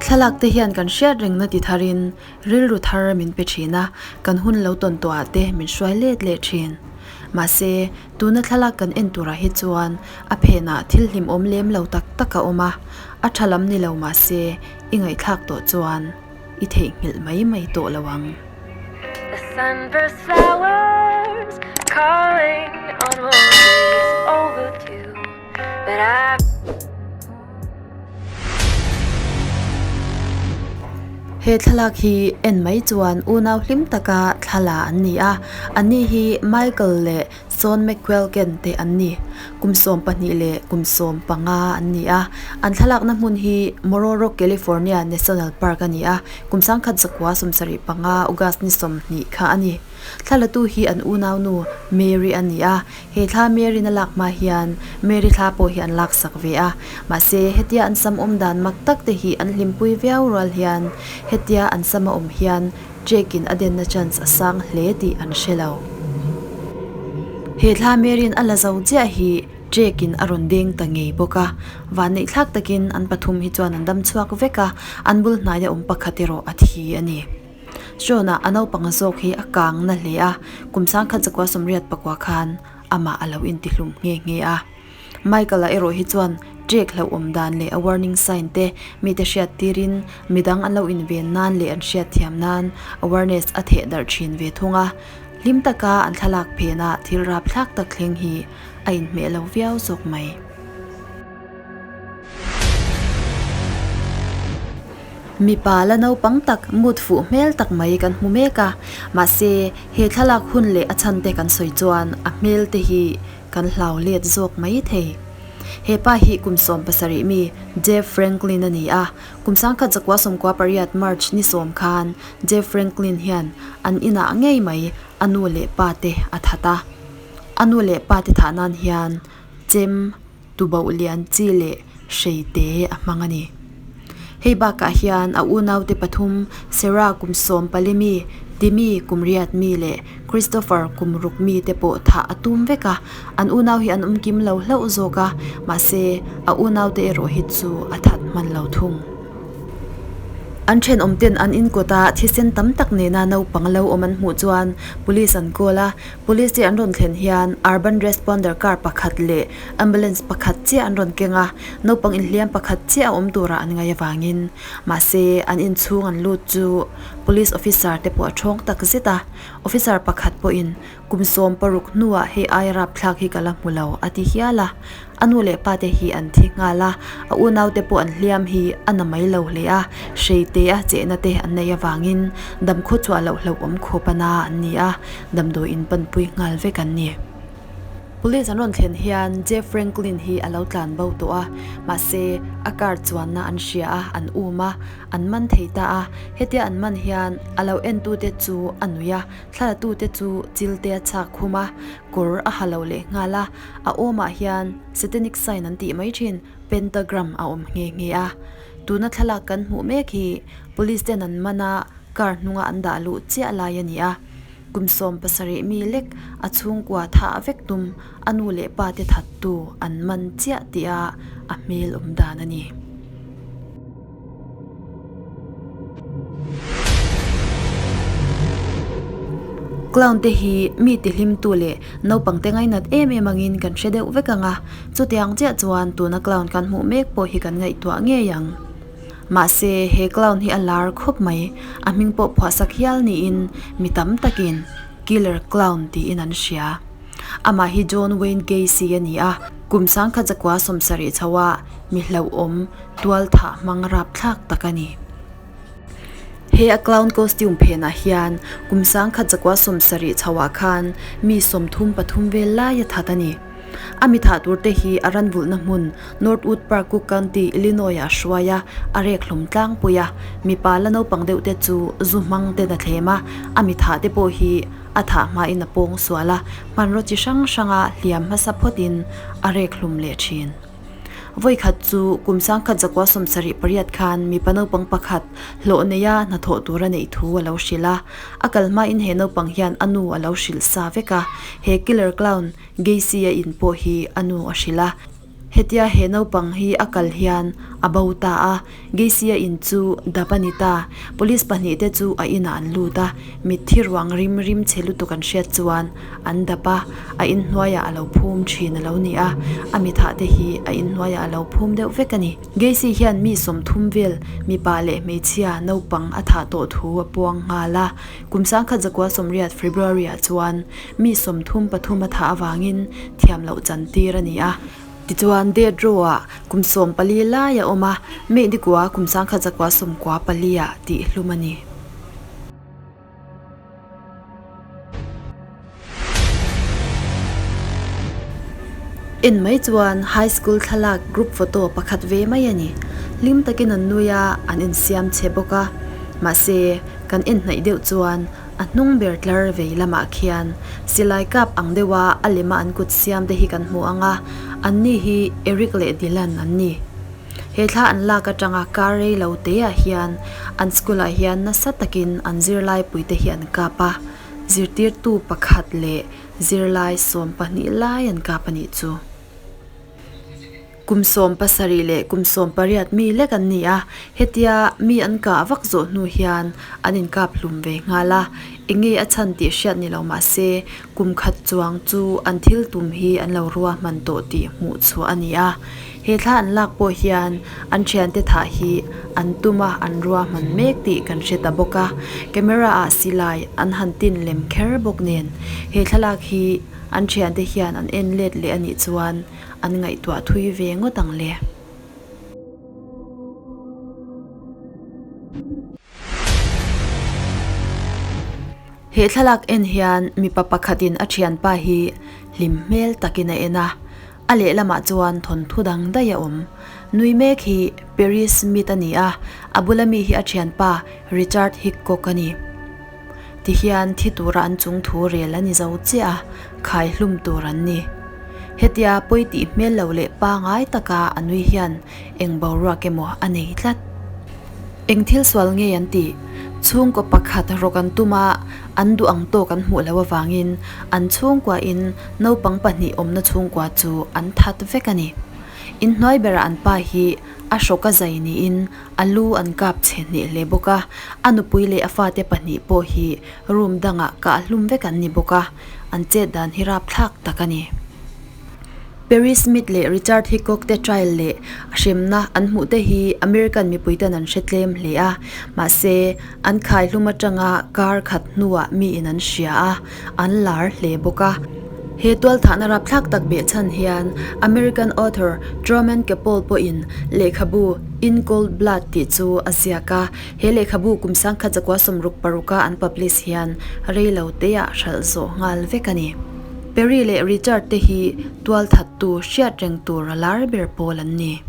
Thlalak te hian kan hriat rengna ti tharin rilru thar min pe thin a, kan hun lo tawn tawhah te min hruai let leh thin. Mahse, tuna thlalak kan en turah hi chuan a phenah thil hlimawm lem lo tak tak a awm a, a tha lam ni lo mahse i ngaihthlak tawh chuan i theihnghilh mai mai tawh lo ang. The sunburst flowers calling on roses overdue but I He thlalak hi en mai chuan unau hlim taka thla la an ni a, anni hi Michael leh Sean McQuilken te an ni. Kum 12 leh kum 15 an ni a, an thlalakna hmun hi Mororo California National Park a ni a, kum 1975 August ni 20 kha a ni. Thlalatu hi an unaunu Mary a ni a, He thla Mary na lak hma hian Mary thla pawh hi an lak sak ve a, mahse hetia an sam awm dan mak tak te hi an hlimpui viau rual hian hetia an sam a awm hian Jake in a denna chance a sang hle tih an hre lo. He thla Mary in a la zo chiah hi Jake in a rawn deng ta ngei bawk a, vanneih thlak takin an pathum hi chuan an dam chhuak vek a, an bul hnaia awm pakhat erawh a thi a ni. Sean-a a naupang zawk hi a kang na hle a, kum 1984 khan amah a lo intihlum nghe nghe a. Michael-a erawh hi chuan ṭek hlauhawm dan leh a warning sign te mite hriat tirin midang an lo inven nan leh an hriat thiam nan awareness a theh darh ṭhin ve thung a. Hlim taka an thlalak phenah thil rapthlak tak thleng hi a inhmeh lo viau zawk mai. Mipa la naupang tak mut fuh hmel tak mai kan hmu mek a, mahse he thlalak hun leh a chhan te kan sawi chuan a hmel te hi kan hlau let zawk mai thei. He pa hi kum 17 mi Jeff Franklin a ni a, kum 1998 March ni sawm khan Jeff Franklin hian an inah ngei mai a nu leh pa te a that a. A nu leh pa te thah nan hian chem Tubauh lian chi leh hrei te a hmang a ni. Hei bakah hian a unaute pathum Sarah kum 14 mi, Timmy kum riat mi leh Christopher kum ruk mi te pawh thah a tum vek a, an unau hi an awm kim lo hlauh zawk a, mahse a unaute erawh hi chu a that hman lo thung. An thenawm ten an inkawt a, thisen tam tak nena naupang lo awm an hmuh chuan police an call a, Police te an rawn thlen hian Urban Responder car pakhat leh ambulance pakhat chiah an rawn keng a, naupang inhliam pakhat chiah a awm turah an ngaih avangin. Mahse, an inchhung an lut chu police officer te pawh a thawng tak zet a, officer pakhat pawhin kum 16 hnuah hei aia rapthlak hi ka la hmu lo a ti hial a. A nu leh pa te hi an thi nghal a, a unau te pawh an hliam hi a na mai lo hle a, hrei te a chehna te an neih avangin damkhaw chhuah loh hlauhawm khawp a na an ni a, damdawi in panpui nghal vek an ni. Police an rawn thlen hian Jeff Franklin hi a lo tlan bo tawh a, mahse a car chuanna an hria a, an um a, an man thei ta a, hetia an man hian a lo entute chu a nui a, thlalatu te chu chil te a chhak khum a, kawr a ha lo leh nghal a, a awmah hian satanic sign an tih mai thin pentagram a awm nghe nghe a, tuna thlalak kan hmuh mek hi police ten an man a car hnunga an dah luh chiah lai a ni a, kum 17 mi lek a chhungkua thah vek tum a nu leh pa te that tu an man chiah tih a a hmel awm dan a ni. Clown te hi mi tihlimtu leh naupang te ngainat em em angin kan hre deuh vek ang a, chutiang chiah chuan tuna clown kan hmuh mek pawh hi kan ngaihtuah ngei ang. Mahse he clown hi a lar khawp mai, a hming pawh phuahsak hial niin mi tam takin Killer Clown tiin an hria. Amah hi John Wayne Gacy a ni a, kum 1970 chho a mi hlauhawm tual thah hmang rapthlak tak a ni. He a clown costume phenah hian kum 1970 chhoah khan mi 33 vel lai a that a ni. A mi thah tur te hi a ran vulhna hmun Northwood Park Cook County, Illinois ah a hruai a, a rek hlawm tlangpui a. Mipa la naupang deuh te chu zu hmang ten a thlem a, a mi thah te pawh hi a thah hmain a pawng sual a, hmanraw chi hrang hranga hliam hmasa phawtin a rek hlum leh thin. Vawi khat chu kum 1978 khan mipa naupang pakhat hlawh neia hnathawh tur a neih thu a lo hrilh a. A kal hmain he naupang hian a nu a lo hrilh sa vek a. He killer clown Gacy a in pawh hi a nu a hrilh a. Hetia he naupang hi a kal hian a bo ta a, Gacy-a in chu dap a ni ta. Police pahnihte chu a inah an lut a, mitthi ruang rim rim chhe lutuk an hriat chuan an dap a, a inhnuaiah a lo phum thin a lo ni a, a mithah te hi a inhnuaiah a lo phum deuh vek a ni. Gacy hian mi 30 vel mipa leh hmeichhia naupang a thah tawh thu a puang nghal a, kum 1980 February-ah chuan mi 33 a thah avangin thiam loh chantir a ni a. Tichuan Death Row-ah kum 14 lai a awm a, May nikua kum 1994-ah tihhlum a ni. En mai chuan high school thlalak group photo pakhat ve mai a ni. Hlim takin an nui a, an insiam chhe bawk a. Mahse, kan en hnaih deuh chuan a hnung ber tlar vei lamah khian silai kap ang deuha a lema an kut siam te hi kan hmu ang a, anni hi Eric leh Dylan an ni. He thla an lak atanga kar rei lo te ah hian an school ah hian nasa takin an zirlai puite hi an kap a, zirtirtu pakhat leh zirlai 12 lai an kap a nih chu. Kum 17 leh kum 18 mi lek an ni a, hetia mi an kah vak zawh hnu hian an inkap hlum ve nghal a, enge a chhan tih hriat ni lo mah se kum khat chuang chu an thil tum hi an lo ruahman tawh tih hmuh chhuah a ni a. He thla an lak pawh hian an thiante thah hi an tum a, an ruahman mek tih kan hre ta bawk a. Camera ah silai an han tin lem kher bawk nen he thlalak hi an thiante hian an en let leh a nih chuan an ngaihtuah thui ve ngawt ang le. He thlalak en hian mipa pakhatin a thianpa hi hlim hmel takin a en a, a lehlamah chuan thawnthu dang daih a awm. Nui mek hi Perry Smith a ni a, a bula mi hi a thianpa Richard Hickok a ni. Tihian thi tura an chung thu rel a ni zo chiah a, khai hlum tur an ni. Hetia pawi tih hmel lo leh pangai taka a nui hian eng boruak emaw a nei tlat. Eng thil sual nge an tih? Chhungkaw pakhat rawk an tum a, an duh ang tawk an hmuh loh avangin an chhungkuain naupang pahnih awmna chhungkua chu an that vek a ni. Inhnuai berah an pa hi a hrawk a zai niin a lu an kap chhe hneh hle bawk a, a nupui leh a fate pahnih pawh hi room dangah kah hlum vek an ni bawk a, an chet dan hi rapthlak tak a ni. Perry Smith leh Richard Hickok te trial leh hremna an hmuh te hi American mipui ten an hre tlem hle a, mahse an khaihlum atanga kar khat hnuah miin an hria a, an lar hle bawk a. He tualthahna rapthlak tak beh chhan hian American author Truman Capote pawhin lehkhabu In Cold Blood tih chu a ziak a, he lehkhabu kum 1966 a an publish hian rei lo teah hralh zawh nghal vek a ni. Perry leh Richard te hi tualthattu hriat reng tur a lar ber pawl an ni.